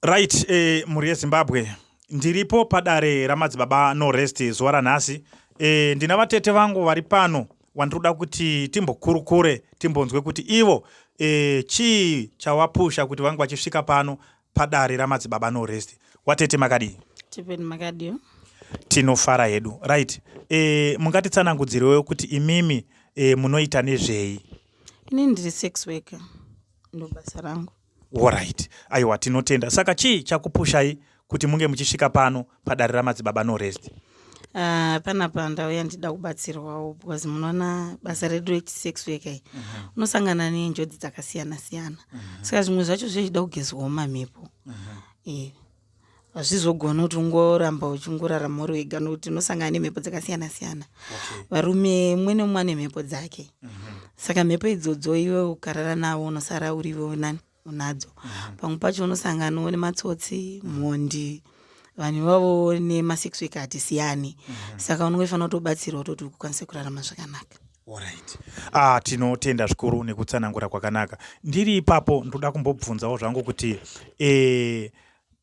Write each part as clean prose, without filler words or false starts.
Right, mhuri yeZimbabwe, ndiripo padare ramadzibaba No Rest zuva ranhasi. Ndina vatete vangu vari pano wandinoda kuti timbokurukure, timbonzwe kuti ivo chii chawapusha kuti vange vachisvika pano padare ramadzibaba No Rest. Watete, makadii? Tipeni, makadiyo? Tinofara hedu. Right, mungatitsanangudzirewo kuti imimi munoita nezvei? Inini ndiri sex worker, ndo basa rangu. Alright, aiwa, tinotenda. Saka chii chakupushai kuti munge muchisvika pano padare ramadzibaba No Rest? Panapa ndauya ndida kubatsirwawo because munoona basa redu rechisex worker iyi, unosangana nenjodzi dzakasiyana siyana. Saka zvimwe zvacho zvichida kugezwawo mamhepo. Hazvizogoni kuti ungoramba uchingorarama uri wega nokuti unosangana nemhepo dzakasiyana siyana. Varume, mumwe nemumwe ane mhepo dzake. Saka mhepo idzodzo iwe ukarara navo unosara uriwe nani unadzo. Pamwe pacho unosanganawo nematsotsi, mhondi, vanhu ivavo nemasex worker hatisiyani. Saka unongofanira kutobatsirwa kutoti ukwanise kurarama zvakanaka. Alright. Ah, tinotenda zvikuru nekutsanangura kwakanaka. Ndiri ipapo ndoda kumbobvunzawo zvangu kuti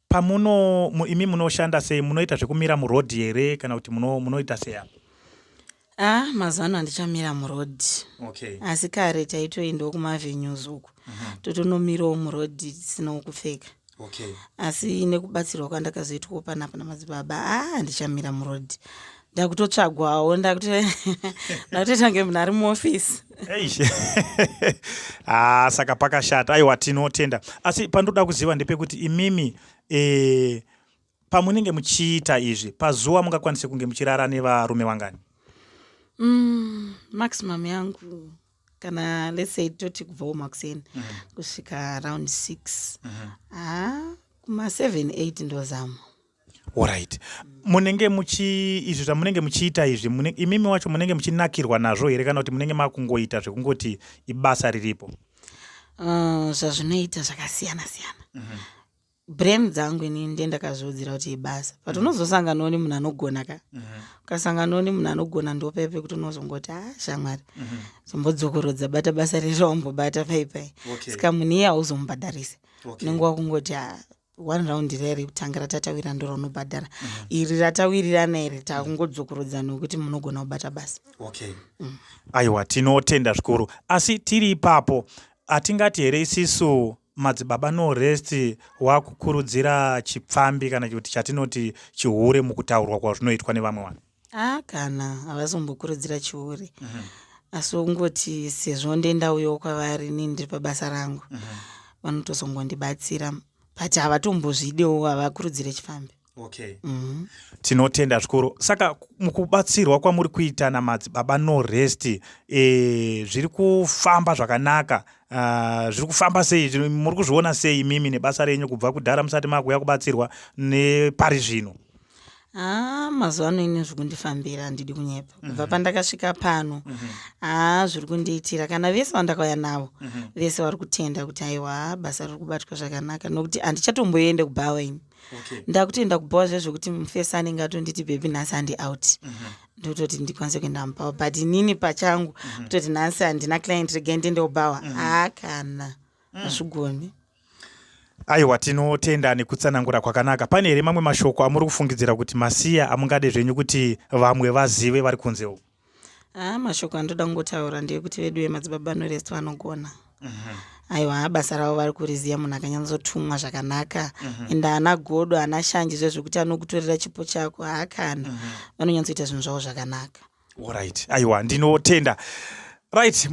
pamuno imi munoshanda sei? Munoita zvekumira murodhi here kana kuti munoita sei apa? Ah, mazuva ano handichamira murodhi. Asi kare taitoendawo kumavenues uku, totonomirawo murodhi tisinawo kupfeka. Asi nekubatsirwa kwandakazoitwawo panapa namadzibaba, a handichamira murodhi, ndakutotsvagwawo, ndakutoita kunge munhu ari muofisi. Eish. Ah, saka pakashata. Aiwa, tinotenda. Asi pandoda kuziva ndepekuti imimi pamunenge muchiita izvi pazuva mungakwanise kunge muchirara nevarume vangani? Maximum yangu kana, let's say, toti kubvawo makuseni kusvika around 6, ah, kuma 7 8 ndozama. Alright, munenge muchi izvi zvamunenge muchiita izvi, imimi wacho munenge muchinakirwa nazvo here kana kuti munenge makungoita zvekungoti ibasa riripo? Zvazvinoita zvakasiyana siyana. Brain dzangu inini ndiye ndakazviudzira kuti ibasa, but unozosanganawo nemunhu anogona ka. Ukasanganawo nemunhu anogona, ndopai pekuti unozongoti, "A shamwari, zombodzokorodza, bata basa riri wambobata paipai." Saka munhu iye hauzomubhadharisi. Unenge wakungoti, "A one round riya rekutanga ratatawira ndo raunobhadhara, iri ratawirirana iri takungodzokorodza nokuti munogona kubata basa." Okay. Aiwa, tinotenda zvikuru. Asi tiri ipapo, hatingati here isisu madzibaba No Rest wakukurudzira chipfambi kana kuti chatinoti chihure mukutaurwa kwazvinoitwa nevamwe vanhu? A, kana havazombokurudzira chihure. Asi ungoti sezvo ndendauyawo kwavari, inini ndiri pabasa rangu, vanotozongondibatsira, but havatombozvidewo, havakurudzire chifambi. Tinotenda zvikuru. Saka mukubatsirwa kwamuri kuita namadzibaba No Rest, zviri kufamba zvakanaka? Zviri kufamba sei? Muri kuzviona sei imimi nebasa renyu kubva kudhara musati makuuya kubatsirwa nepari zvino? Haa, mazuva ano ini zviri kundifambira, handidi kunyepa. Kubva pandakasvika pano, haa, zviri kundiitira. Kana vese vandakauya navo, vese vari kutenda kuti aiwa, haa, basa riri kubatwa zvakanaka, nokuti handichatomboende kubhawa ini. Ndakutoenda kubhawa zviya zvokuti mufesi anenge atonditi, "Baby, nhasi handi out." Ndototi ndikwanise kuenda mubhawa, but inini pachangu kutoti nhasi handina client, regai ndiende kubhawa, haa, kana hazvigoni. Aiwa, tinotenda nekutsanangura kwakanaka. Pane here mamwe mashoko amuri kufungidzira kuti masiya amungade zvenyu kuti vamwe vazive vari kunze uku? Haa, mashoko andoda kungotaura ndeyekuti vedu vemadzibaba No Rest vanogona. Aiwa, ha, basa ravo vari kuriziya, munhu akanyatsotumwa zvakanaka, ende haana godo, haana shanje zvezvekuti anokutorera chipo chako. Haa, kana vanonyatsoita zvinhu zvavo zvakanaka. Alright, aiwa, ndinotenda. Right.